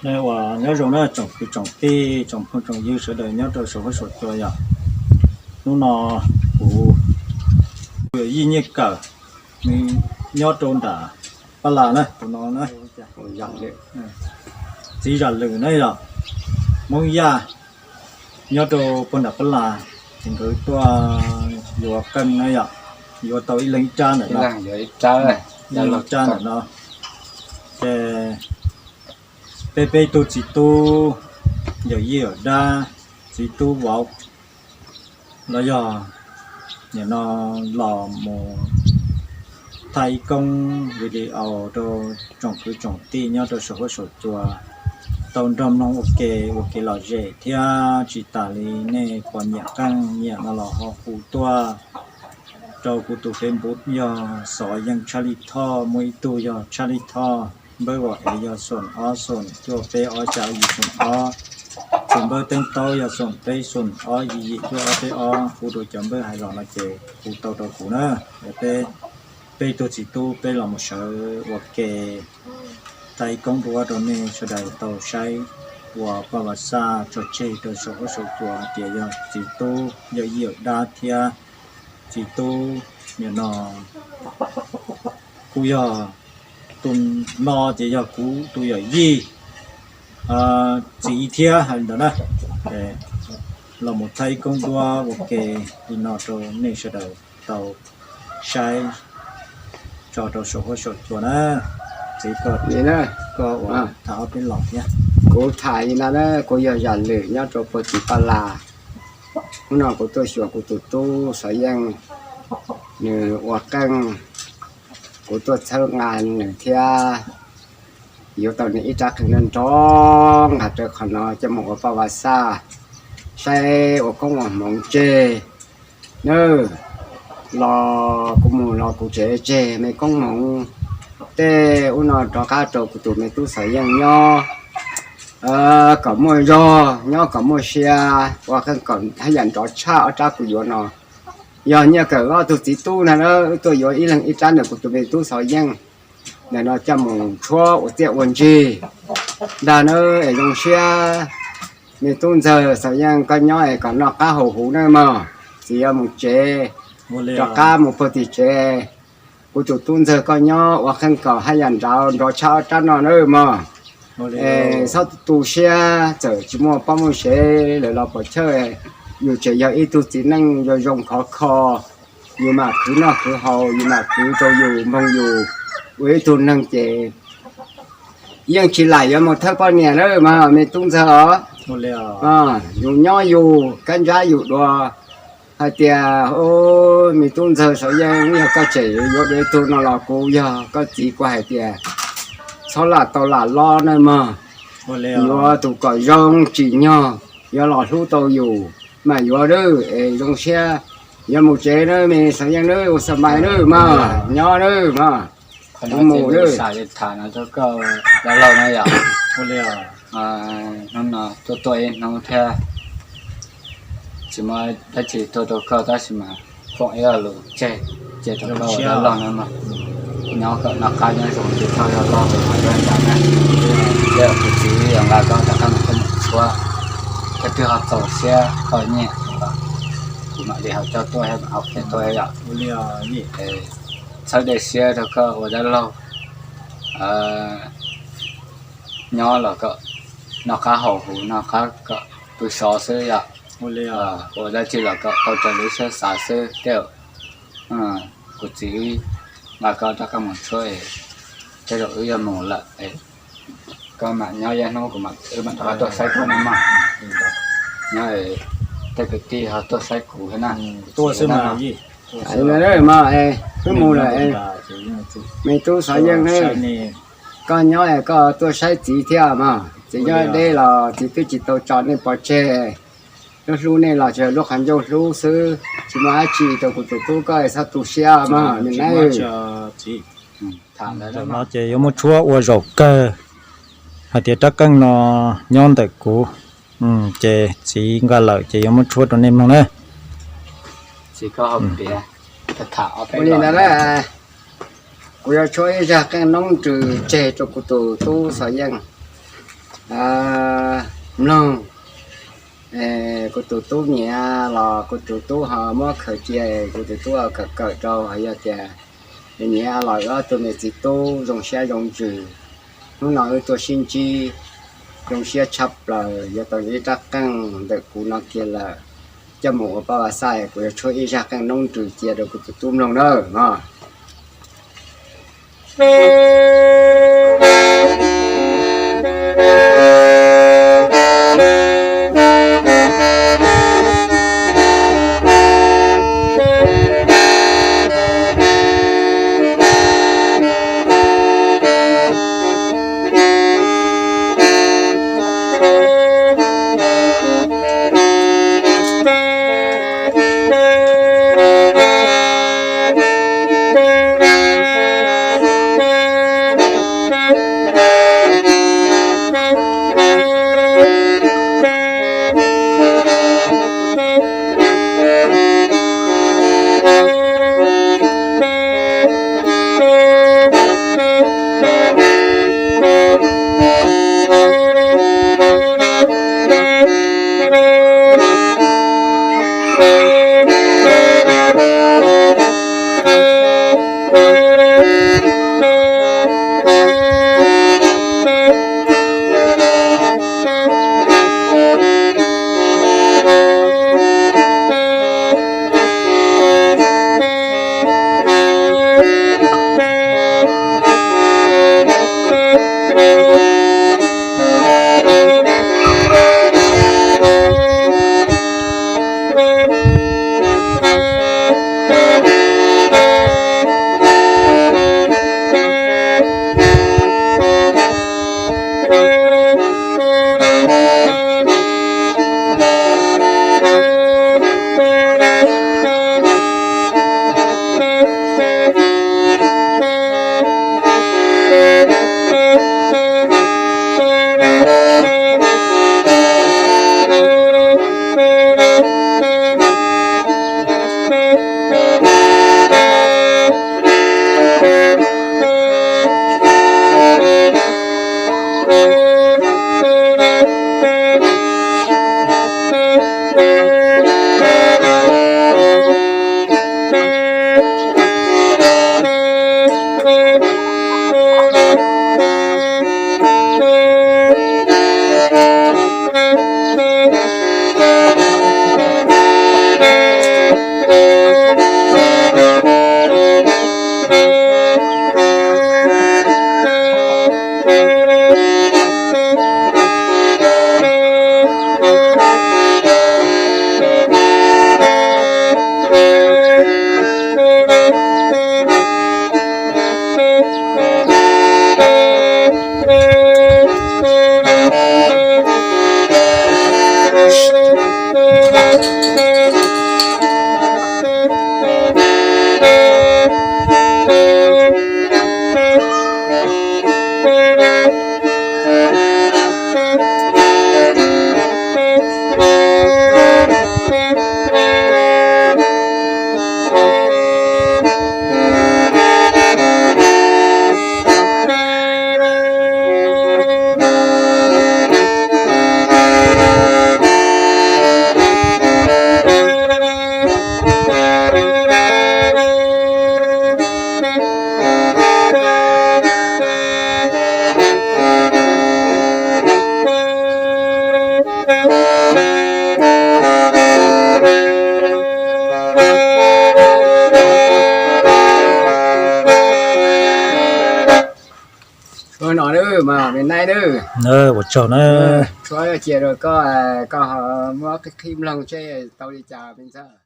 Nyob zoo na tsoom kwv tsoom tij tsoom phooj tsoom ywg sawv daws nyob rau saum huab saum cua yom. Hnub no kuv yawm yij Nyiaj Kawm nws nyob rau nram Pab Las na, tus no na, txiv Zam Lwm na yom, Hmoob Yaj nyob rau puag nram Pab Las, ces nkawd tuaj yuav qeej na yom, yuav tau ib leeg ib rab ntawm no, ib leeg ib rab ntawm no. Ces peb peb tug txiv tub yawm yij yawm dab, txiv tub vauv los yog nim no los mus thaij ib koob video rau tsoom kwv tsoom tij nyob rau saum huab saum cua tau nrog mloog ua ke, ua kev lom zem thiab tsis tas li nej pom nyiam qeej nyiam no los ho hu tuaj rau kuv tus Facebook yog Xov Yeej Tshaj Lij Thoj, muaj ib tug yog Tshaj Lij Thoj, npawb vauv es yog xoom ob xoom cuaj peb ob xya yim xoom ob, tus npawb teeb taub yog xoom peb xoom ob yim yim cuaj ob peb ob, hu rau cov npawb hais los no ces hu tau rau kuv na. Peb peb tug txiv tub peb los mus sawv ua ke thaij ib koob duab rau nej sawv daws tau saib ua paj vas xaj tso tseg rau saum huab saum cua hais tias yog txiv tub yawm yij yawm dab thiab txiv tub nim no kuj yog tus no ces yog kuv tus yawm yij txiv thiab hais li ntawd na. Los mus thaij ib koob duab ua ke li no rau nej sawv daws tau saib tso rau saum huab saum cua na. Txiv, koj ua tham ob peb los thiab. Kuv tham li no na, kuv yog Zam Lwm nyob rau puag tim Paj Las. Hnub no kuv tuaj xyuas kuv tus tub Xov Yeej, nws ua qeej, kuv tuaj txhawb nqa nws thiab yuav tau nws ib rab qeej nrov nrov nqa rau qhov no coj mus ua paj vas xaj, saib ua koob ua hmoov tseg. Nawb, los kuv mus los kuv tsev tseg me koob hmoov, tej ub no rov qab rau kuv tus me tub Xov Yeej nyob kom muaj zog, nyob kom muaj sia, ua qeej kom haj yam nrov tshaj ob rab kuv yuav no. Yog Nyiaj Kawm ob tug txiv tub na, wb tuaj yuav ib leeg ib rab ntawm kuv tus me tub Xov Yeej ntawm no coj mus tshuab ua txiaj ua ntsig ntag na. Es zoo siab, me tub ntxawg Xov Yeej koj nyob es kom noj qab haus huv nawb mog. Txiv yuav mus tsev, rov qab mus puag tim tsev. Kuv tus tub ntxawg koj nyob ua qeej kom haj yam nrov nrov tshaj ob rab no nawb mog. Es txhob tu siab, txawm tsis muaj pab muaj sev lawm los pom chawj, yus tseem yog ib tug txiv neej zoo zoo khov kho, yus mam khwv noj khwv haus, yus mam khwv rau yus npoog yus ua ib tug neeg ces yeej tsis lam yuav mus thawb poj niam nawb mog me tub ntxawg os. Yus nyob yus kab ntsab yus dua, hais tias me tub ntxawg Xov Yeej, yog koj tseem yuav dua ib tug no los kuv yog koj txiv kuv hais tias txhob lam tau lam lob nawb mog. Yuav tus kom zoo tsim nyog yuav los hlub tau yus mas yuav nawb. Es zoo siab, yuav mus tsev nawb me Xov Yeej nawb, ua xa mais nawb mog, nyob nawb mog. Kuv mus nawb. Tham no rau koj dab laug na yom. Hnub no tuaj tuaj ib hnub thiab tsis muaj dab tsi tuaj rau koj tab sis mas foom ib lo lus tseg, tseg rau koj ua dab laug na mog. Nyob kom noj qab nyob zoo, tsis txhob yog loj tus hais lawm ntag na. Tej zaum kuv txiv yuav nqa koj rov qab mus koj mus tshuab, koj twb ho txaus siab koj nyiam, kuv mam li ho coj tuaj thiab mam ho qhia tuaj yom. Txhawb dej siab rau koj ua dab laug, nyob los kom noj qab haus huv, noj qab kom pw sov xwb yom. Ua dab tsi los kom tau raws li siab xav xwb. Tej zaum kuv txiv nqa koj rov qab mus tshuab, tej zaum wb yuav mus lawm, koj mam nyob ib hnub, kuv mam, wb mam rov qab tuaj saib koj na mog. Nyob tej kwv tij ho tuaj saib kuv thiab na. Wb mus lawm, me tub Xov Yeej, koj nyob es koj tuaj saib txiv thiab mog. Txiv nyob deb los txiv twb tsis tau tso nej pov tseg, lub hlub nej los tsuas lub qhov ncauj hlub xwb, tsis muaj dab tsi rau kuv tus tub koj, txhob tu siab mog me nab. Zaum no ces yuav muab tshuab ua zaum kawg, hais tias rab qeej no nyob ntawm kuv, ces txiv nqa lawm ces yuav muab tshuab rau nej mloog na. Kuv yuav tshuab ib zaj qeej noob nrws tseg rau kuv tus tub Xov Yeej. mloog, kuv tus tub nyiam los kuv tus tub ho muab khaws cia, kuv tus tub kawm kawm rau, ho yog tias nyiam los wb ob tug me txiv tub zoo siab zoo ntsws. Hnub no wb tuaj sib ntsib zoo siab tshaj plaws, yuav tau ib rab qeej ntawm kuv no kiag lawm, coj mus ua pab vaj xaj, kuv yuav tshuab ib zaj qeej noob nrws cia rau kuv tus tub mloog nawb no. Ua no, me naib, ua tsaug na. Tshuab cia rau koj, koj ho muab qhib mloog seb tau li cas me ntxhais.